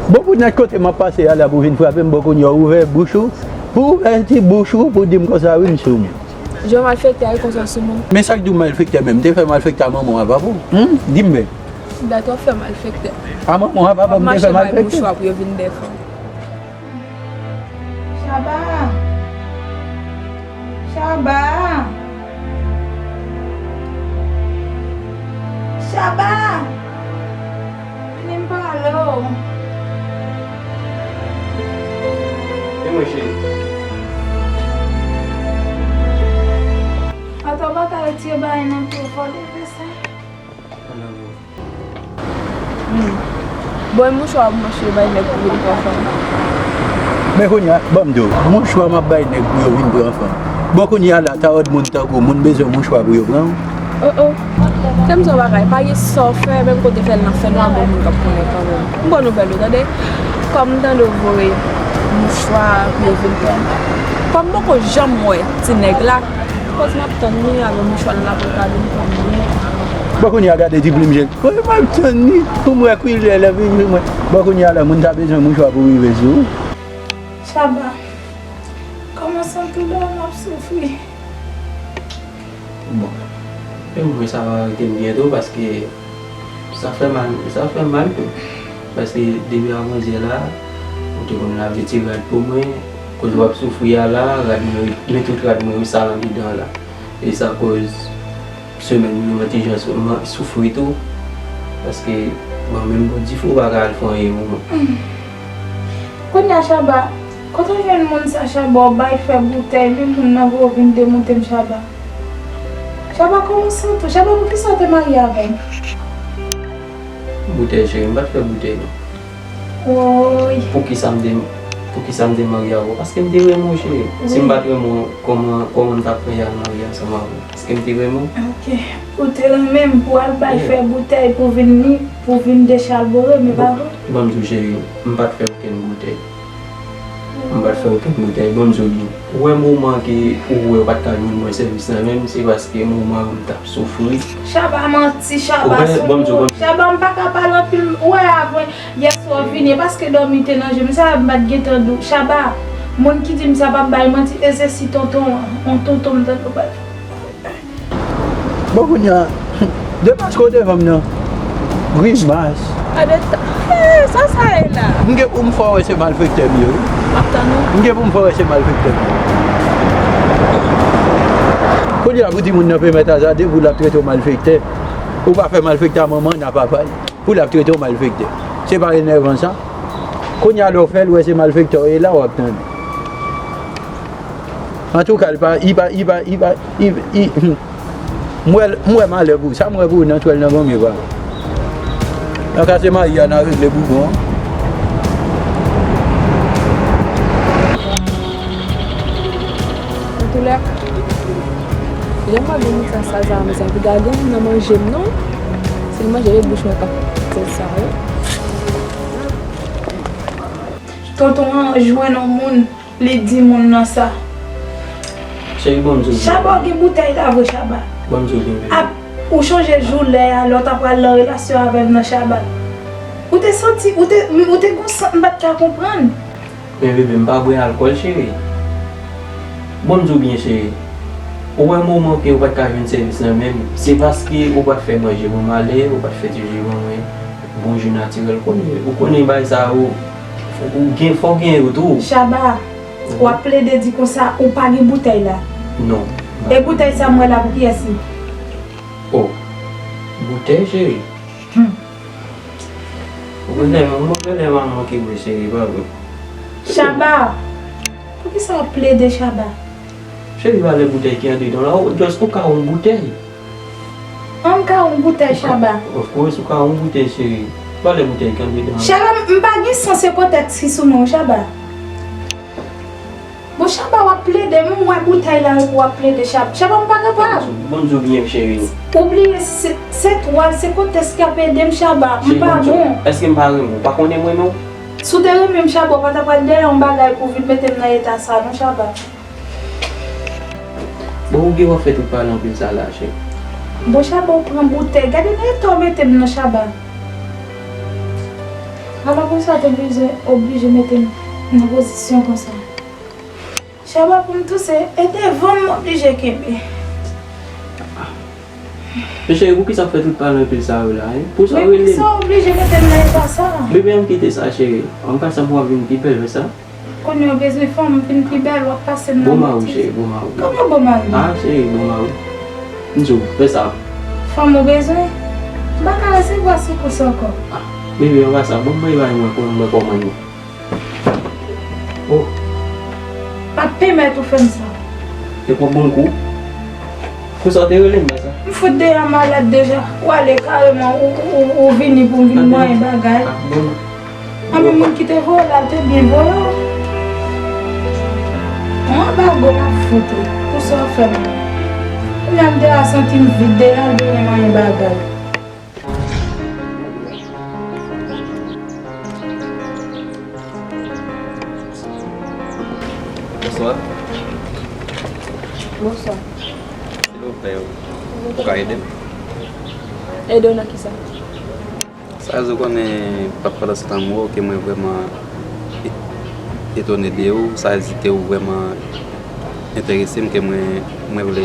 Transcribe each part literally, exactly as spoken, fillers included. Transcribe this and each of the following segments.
Bon, pou nèt kote m ap pase a la pou vin frape m, bon, kounye a, ou ouvè bouch ou, pou ouvè ti bouch ou, pou di m konsa, wi, m sou moun. Jan malfektè a konsa sou moun. Men sa k di w malfektè menm? M te fè malfektè a manman w a papa w? Hum? Di m byen. Dat w ap fè malfektè. A manman w a papa w, m te fè malfektè? Mouchwa pou yo vin dèfè. Shaba! Shaba! Shaba! Vini m pale w. E mwen, cheri. Atò, w pa ka retire bagay nan pye w, fò w leve sa. Bon, e mouchwa w ap mache bay nèg pou vin pran fanm. Men kounye a, ban m di w, mouchwa m ap bay nèg pou yo vin pran fanm. Bon, kounye a la, ta òd moun tankou w, moun bezwen mouchwa pou yo pran w. Oh, oh. Tèm sa bagay, pa gen sa w fè, menm kote fè l nan fè nwa, bon moun k ap konnen kanmenm. M bon nouvèl ou tande. Kòm m tande w voye mouchwa pou yo vin pran. Kòm m poko janm wè ti nèg la, koz m ap tann li avè mouchwa nan lapòt la vin pran mwen. Bon, kounye a gade ti plim je l. Mwen m ap tann li pou m wè kilè l ap vin jwenn mwen. Bon, kounye a la, moun ta bezwen mouchwa pou rive sou ou. Shaba, kòman santi w dèyè m ap soufri? Bon, e mwen sa va rete m byen tou, paske sa fè mal, sa fè mal tou. Paske depi avandyè la, ou te konn lave ti rad pou mwen, koz w ap soufri a la, rad mwen, men tout rad mwen yo sal andedan la. E sa koz semèn yo an ti jan sou-, man-, soufri tou. Paske, bon, menm bon dife w pa ka al fè anyen pou mwen. Kounye a, Shaba, kote w jwenn moun sa, Shaba? W bay fè boutèy, men moun nan voye w vin demonte m, Shaba. Shaba, kòman w santi w? Shaba, poukisa w te marye avè m? Boutèy, cheri, m pa t fè boutèy, non. Woy. Poukisa m te, poukisa m te marye avè w? Paske m te renmen w, cheri. Si m pa t renmen w, kòman, kòman m t ap fè al marye ansanm avè w? Paske m te renmen w. Ok. Ou te renmen m pou al bay fè boutèy pou vin ni, pou vin dechalbore m, e pa vre? Ban m di w, cheri, m pa t fè okenn boutèy. M pa t fè okenn boutèy, ban m di w byen. Ou wè moman ke ou wè ou pa t ka jwenn mwen sèvis nan men m, se paske moman yo m t ap soufri. Shaba manti, Shaba sonn moun. Shaba, m pa ka pale anpil. Ou wè avan yè swa w vini, e paske dòmi te nan je m, sa m pa t gentan di w. Shaba, moun ki di m sa p ap bay manti, e se si tonton an, yon tonton m tande w bay. Bon, kounye a, demaske w devan m nan. Grimas. Gade ta-, eh, sa sa ye la? M gen pou m fè w wè se malfektè m ye, wi. M ap tann ou. M gen pou m fè w wè se malfektè m ye. Kounye a, pou timoun nan pèmèt Azade, pou l ap trete w malfektè. Ou pa fè malfektè a manman n, a papa l. Pou l ap trete w malfektè. Se pa enèvan sa? Kounye a, lè w fè l wè se malfektè w ye la, w ap tande. Antouka, li pa, li pa, li pa, li pa, li, li, m wè, m wè malè pou ou. Sa m wè pou ou nan twèl nan granmye pa. Nan ka se mayi a, n a regle pou bon. Antoulèka, jan m ap vin sa, sa, sa, mezanmi, pa gen moun nan manje m, non. Se manje de bouch mwen k ap fè sa, wi. Tonton an jwenn yon moun. Li di moun nan sa. Cheri, ban m di w byen. Shaba, w gen boutèy la vre, Shaba. Ban m di w byen, bebe. Ap, ou chonje jou lè a, lè w ta pral nan relasyon avè m nan, Shaba? Ou te santi, ou te, ou te gon sant m pa t ka konprann. Men bebe, m pa bwè alkòl, cheri. Ban m di w byen, cheri. Ou wè moman ke ou pa t ka jwenn sèvis nan men m, se paske ou pa t fè manje pou m ale, ou pa t fè ti ji ban mwen, bon ji natirèl, konnen, ou konnen bagay sa yo, ou gen, fò w gen yo tou. Shaba, w ap plede di konsa, ou pa gen boutèy la? Non. E boutèy sa m wè la pou kiyès li? Oh, boutèy, cheri. Hmm. Ou konnen, mwen konnen manman ki bwè, cheri, pa vre? Shaba, poukisa w ap plede, Shaba? Cheri, valè boutèy ki andedan la, ou, just ou ka yon boutèy. An m ka yon boutèy, Shaba. Of course, ou ka yon boutèy, cheri. Valè boutèy ki andedan la. Shaba, m, m pa gen san se pwotèks ki sou men w, Shaba. Bon, Shaba, w ap plede, m wè boutèy la epi w ap plede, Shaba. Shaba, m pa kapab. Bon, m di w byen, cheri. Ou bliye se, se twal, se pwotèks ki ap ede m, Shaba. M pa bon. Cheri, bon, èske m pa renmen w? Ou pa konnen m renmen w? Si w te renmen m, Shaba, w pa ta pral dèyè yon bagay pou vin mete m nan eta sa, non, Shaba. Bon, ou gen w ap fè tout pale anpil sa la, cheri. Bon, Shaba, ou pran boutèy. Gade nan eta w mete m nan, Shaba. Ala poukisa w te oblije, oblije mete m nan pozisyon konsa? Chaba pou m touse, e devan m oblije kenbe. Men cheri, poukisa w fè tout pale anpil sa yo la, hein? Poukisa w rele m? Men poukisa w oblije mete m nan eta sa? Bebe, ann kite sa, cheri. Ann pa sa pou w ap vin pi bèl, men sa. Kounye a w bezwen fè m vin pi bèl, w ap pase m nan betiz. Bon mari, cheri, bon mari. Kòman bon mari? Ah, cheri, bon mari. M di w, fè sa. Fanm ou bezwen? M pa ka resevwa sipous ankò. Ah, bebe, ann pa sa, bon, mwen, mwen, mwen, mwen, kòman ye? Oh. M ap pèmèt ou fè m sa. Te pran bon kou. Pou sa w te rele m, sa? M fout deja malad deja. Ou ale kareman, ou, ou, ou vini pou m vin manyen bagay. Ah, bon. Anben, moun ki te voye w la, l te byen voye w. Mwen pa gwo m ap fout ou. Pou sa w fè m. Kounye a m deja santi m vid, deja l vin manyen bagay. Bonswa. Bonswa. Silvouplè, ou ka ede m? Ede w nan kisa? Sa vle di, ou konnen, pa-, pandan se tan m wè w, ke mwen vrèman e-, etone de ou, sa vle di ke ou vrèman enterese m, ke mwen, mwen vle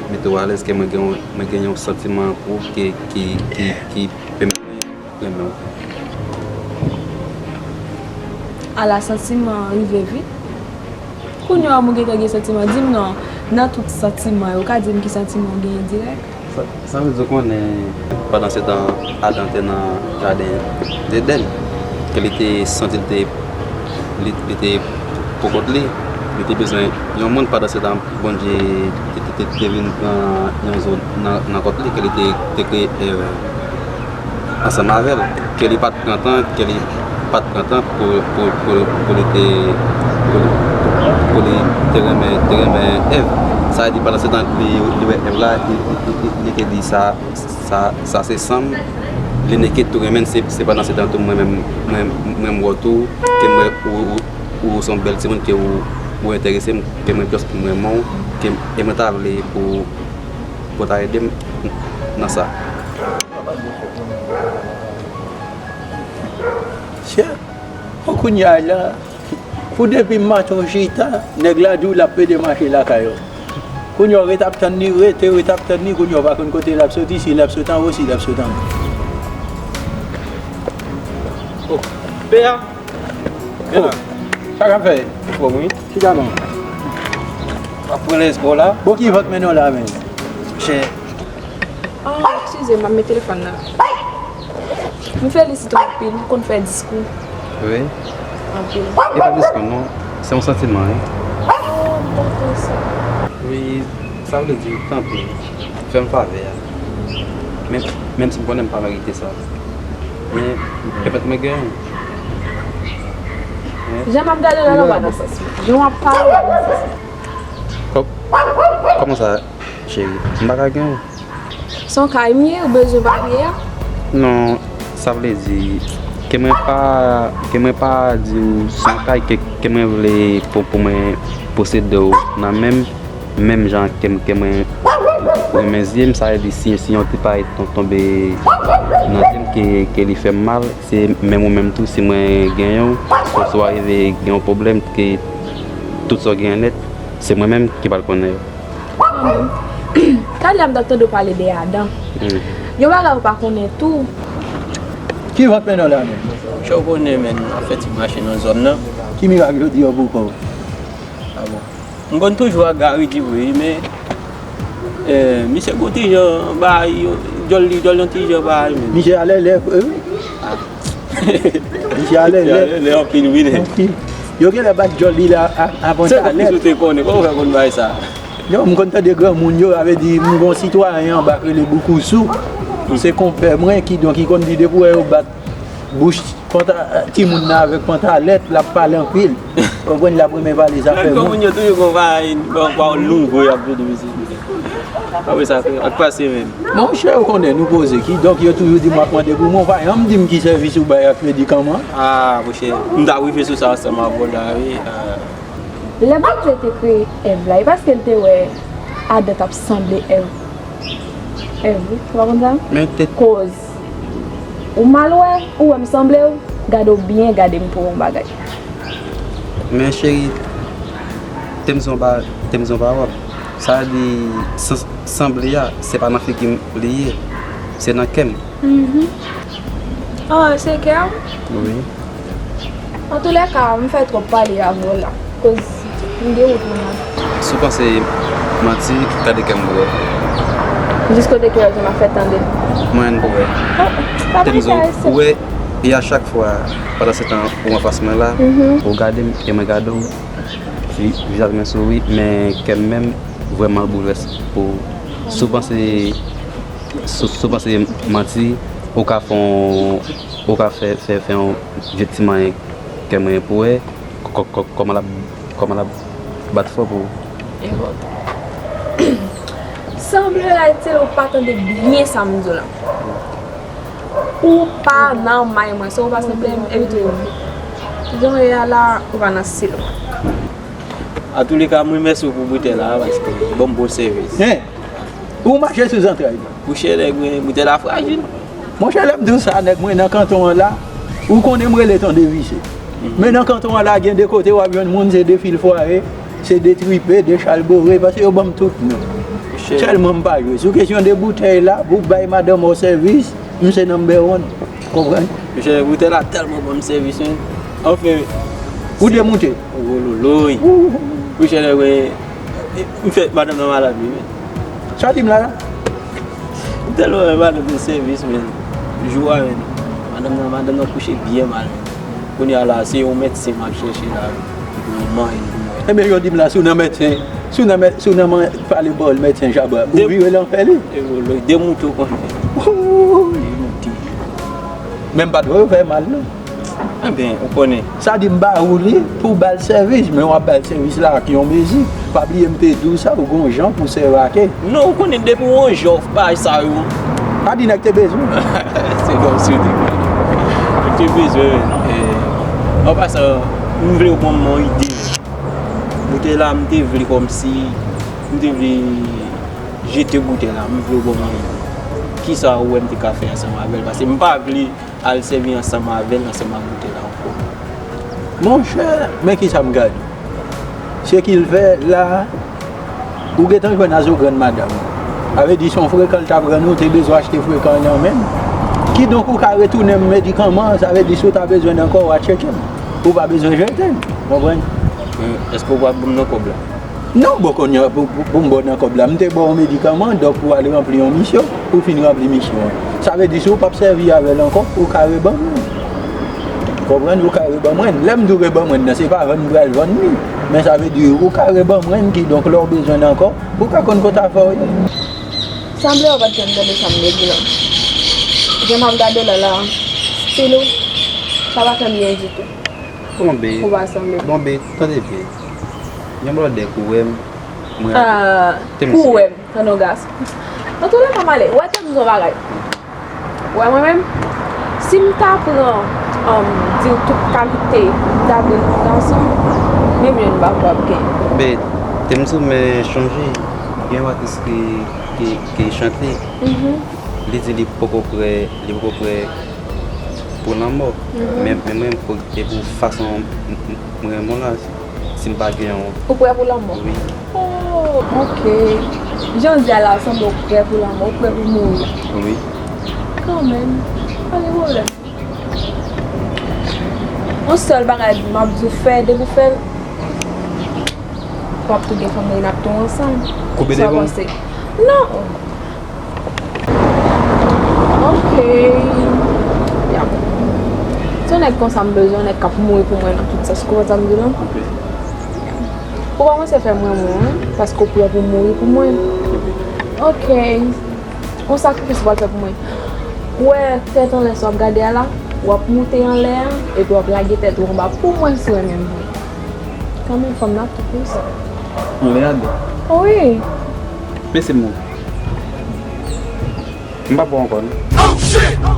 mete w alèz, ke mwen gen yon, mwen gen yon santiman pou ou ke, ki, ki, ki pèmèt mwen renmen w. Ala santiman rive vit. Kounye a moun gentan gen santiman. Di m non, nan tout santiman yo, ou ka di m ki santiman w genyen dirèk? Sa, sa vle di, ou konnen, pandan se tan, Adan te nan jaden Edenn, ke li te santi li te, li, li te pou kont li, li te bezwen yon moun. Pandan se tan, Bondye te, te, te, te vin pran yon zo nan, nan kont li, ke li te, te kreye Èv ansanm avè l, ke li pa t pran tan, ke li pa t pran tan pou, pou, pou, pou li te, pou, pou li te renmen, te renmen Èv. Sa vle di, pandan se tan li, li wè Èv la, li, li, li, li te di, sa, sa, sa se san m, li nèk tou renmen l, se, se pandan se tan tou mwen menm, mwen, mwen m wè w tou, ke m wè ou, ou, ou se yon bèl timoun, ke ou, ou enterese m, ke mwen plis pou m renmen w, ke, e mwen ta vle pou, pou w ta ede m nan sa. Chè, bon, kounye a la, pou depi maten w chita, nèg la di w l ap pede mache lakay ou. Kounye a w ret ap tann li, rete, rete ap tann li, kounye a w pa konn kote l ap soti, si l ap soti anwo, si l ap soti anba. Oh, P A! Oh, sa k ap fè? Anfòm, wi. Chita non. W ap pran lespò la. Bon, ki vant mennen w la menm? Chè. Ah, eskize m, m ap met telefòn nan. M felisite w anpil, ou konn fè diskou. Wi. Anpil. E pa diskou non, se yon santiman, wi. Oh, m konprann sa. Wi, sa vle di, tanpri, fè m favè a. Men, menm si m konnen m pa merite sa. Men, pèmèt mwen genyen. Jan m ap gade w la, w pa nan sans mwen. Jan w ap pale, w pa nan sans mwen. Kò-, kòman sa, cheri? M pa ka genyen. Se yon kay m ye, ou bezwen papye a? Non, sa vle di, ke mwen pa, ke mwen pa di w se yon kay ke, ke mwen vle pou, pou mwen posede w nan men m, menm jan ke, ke mwen renmen zye m, sa vle di si, si yon ti pay ton-, tonbe nan zye m ke, ke li fè m mal, se menm ou menm tou, si mwen genyen w, swa, swa rive gen yon pwoblèm, ke tout sa w genyen nèt, se mwen menm ki pral konnen yo. Talè a m t ap tande w pale de Adan. Hmm. Yon bagay ou pa konnen tou. Ki vant mennen w la menm? Monchè, ou konnen, menm, m ap fè ti mache nan zòn nan. Ki mirak yo di yo pou kò w? Ah bon. M konn toujou ak Gary Duvray, men, eh, misye gon ti jan bay, djòl li, djòl yon ti jan bay, men. Misye alèlè vre, wi. Ah. Misye alèlè. Misye alèlè anpil, wi, nèg. Anpil. Yo genlè bat djòl li la a-, avan talè. Se sa ki sou te konnen, kòman w fè konn bay sa? Non, m konn tande granmoun yo, sa vle di, m gon sitwayen anba k rele Boukousou. Se konpè mwen, kidonk, ki konn di depi w wè yo bat bouch panta-, timoun nan avèk pantalèt, l ap pale anpil. Ou konprann, l ap renmen pale zafè moun. Granmoun yo toujou gon pawòl, gon pawòl nouvo y ap jwenn, mesye. Apre sa, ak pase menm. Monchè, ou konnen, nou poze. Kidonk, yo toujou di m ap mande pou mwen, ou pa janm di m ki sèvis ou bay ak medikaman. Ah, monchè, m ta rive sou sa ansanm avè w la, wi. Ah. Lè Bondye te kreye Èv la, e paske l te wè Adan t ap sanble Èv. Èv, wi, ou pa konn sa? Men te... Koz ou mal wè, ou wè m sanble w. Gade w byen, gade m pou w yon bagay. Men cheri, te m di w pa, te m di w pawòl. Sa di, san- sanble a, se pa nan figi m li ye, se nan kè m. Mhm. Ah, se kè w? Wi. Antoulèka, m fè twòp pale avè w la. Koz m gen wout mwen nan. Si w panse manti, gade kè m pou wè. Jis kote kè w te m ap fè tande. Mwen pou wè. Ah, pa Te m di w, enterese. Ou wè, e a chak fwa, pandan se tan ou anfas mwen la, Mhm. ou gade m e mwen gade w, vi- vizavi mwen souri, men kè m menm vrèman boulvèse pou si w panse, si w- si w panse manti, ou ka fè yon, ou ka fè, fè, fè yon vye ti manyen kè mwen pou wè kò- kò- kòman l ap, kòman l ap bat fò pou ou. E bon. Sanble la, se ou pa tande byen sa m di w la. Ou pa nan may mwen, se ou pa sanble m, epi tou, jan w ye a la, ou pa nan stil mwen. Antoulèka, mwen mèsi w pou boutèy la, paske ou ban m bon sèvis. Hen! Ou mache sou zantray mwen. Monchè, nèg mwen, boutèy la frajil. Monchè, lè m di w sa, nèg mwen nan kanton an la, ou konnen m rele Ton Devise. Mhm. Men nan kanton an la, gen de kote w ap jwenn moun, se de fil fwaye, se de tripe, de chalbore, paske yo ban m tout non. Monchè. Sèlman m pa jwe. Sou kesyon de boutèy la, pou bay madanm ou sèvis, m se number one. Konprann? Monchè, boutèy la tèlman ban m sèvis, men. Anfen. Ou demoute. Wololoy. Ou. Monchè, nèg mwen, m fè madanm nan malad, wi, men. Sa w di m la, la? M tèlman renmen madanm nan sèvis, men. Jou a, men. Madanm nan, madanm nan kouche byen mal, men. Kounye a la, se yon medsen m ap chèche la, wi. Pou mwen manyen pou mwen. Ebyen, jodi m la, si w nan medsen, si w nan med- si w nan man- pale pawòl medsen Jaba, ou vire l anfè li. E, lo- lo- demoute w konnen. Demoute. Men m pa t vle w fè mal, non. Enben, ou konnen. Sa di m ba ou li pou w ba l sèvis, men w ap ba l sèvis la ak yon mezi. Pa bliye m te di w sa, ou gon jan pou sèvake. Non, ou konnen depi w on jan w pa sa yo. Pa di nèg te bezwen. Se kòmsi w te konnen. Ou te bezwen, men. E, an pasan, m vle w ban m yon ide, men. Boutèy la, m te vle kòmsi, m te vle jete boutèy la, m vle w ban m yon ide. Kisa ou wè m te ka fè ansanm avè l? Paske m pa vle al sèvi ansanm avè l, ansanm ak boutèy la ankò. Monchè, men kisa m ka di w. Se ki l fè la, ou gentan jwenn a zo grann madanm. Sa vle di se yon frekan l t ap rann ou, te bezwen achte frekan an nan men m. Kidonk ou ka retounen m medikaman an, sa vle di si w ta bezwen l ankò, w a tcheke m. Ou pa bezwen jete l, konprann? Men, èske w pral ban m nan kòb la? Non, bon, kounye a, pou, pou, pou m ba w nan kòb la, m te ba w medikaman, donk pou w al ranpli yon misyon, pou w fin ranpli misyon an. Sa vle di, si w p ap sèvi avè l ankò, ou ka reban mwen. Konprann, ou ka reban mwen. Lè m di w reban mwen nan, se pa vann m pral vann li. Men sa vle di, ou ka reban mwen, kidonk lè w bezwen l ankò, ou ka konn kote afè w ye. Sanble w pa t janm tande sa m te di la. Jan m ap gade w la la, stil ou, sa pa fè m byen ditou. Bon, be. Ou pa sanble. Bon, be, tande byen. Yon blòdè kou wè m, mwen. Ah, te m kou wè m, tande yon gason. Nan tou lè ka m ale. Wè, tande yon bagay. Wè, mwen menm, si m ta pran, um, di w tout kalite m ta vle nan yon gason, menm youn m pa kwè ap gen. Be, te m di w, men chonje, gen yon atis ki, ki, ki chante. Mhm. Li di li poko prè, li poko prè pou lanmò. Mhm. Men, men mwen, pou, e pou fason m, m, m renmen w la, si m pa gen yon. Ou prè pou lanmò? Wi. Oh, ok. Jan w di a la, sanble w prè pou lanmò, ou prè pou mouri. Wi. Kanmenm, pa gen pwoblèm. Yon sèl bagay m ap di w fè, depi w fè l, w ap tou gen fanm nan, n ap tou ansanm. Koupe devan w? Sa w panse? Non. Ok. Ya. Se yon nèg konsa m bezwen, yon nèg k ap mouri pou mwen nan tout sans. Ou konprann sa m di w lan? Ok. Ou pa panse fè m renmen w, wi, paske w prè pou mouri pou mwen. Ok. Yon sakrifis w pral fè pou mwen. Ou wè tèt anlè sa w ap gade a la, w ap moute anlè a, epi w ap lage tèt ou anba pou mwen si w renmen m vre. Kanmenm fanm nan ap tout pou sa. Anlè a dò. Wi. Mesi mo. M pa pran ankò non.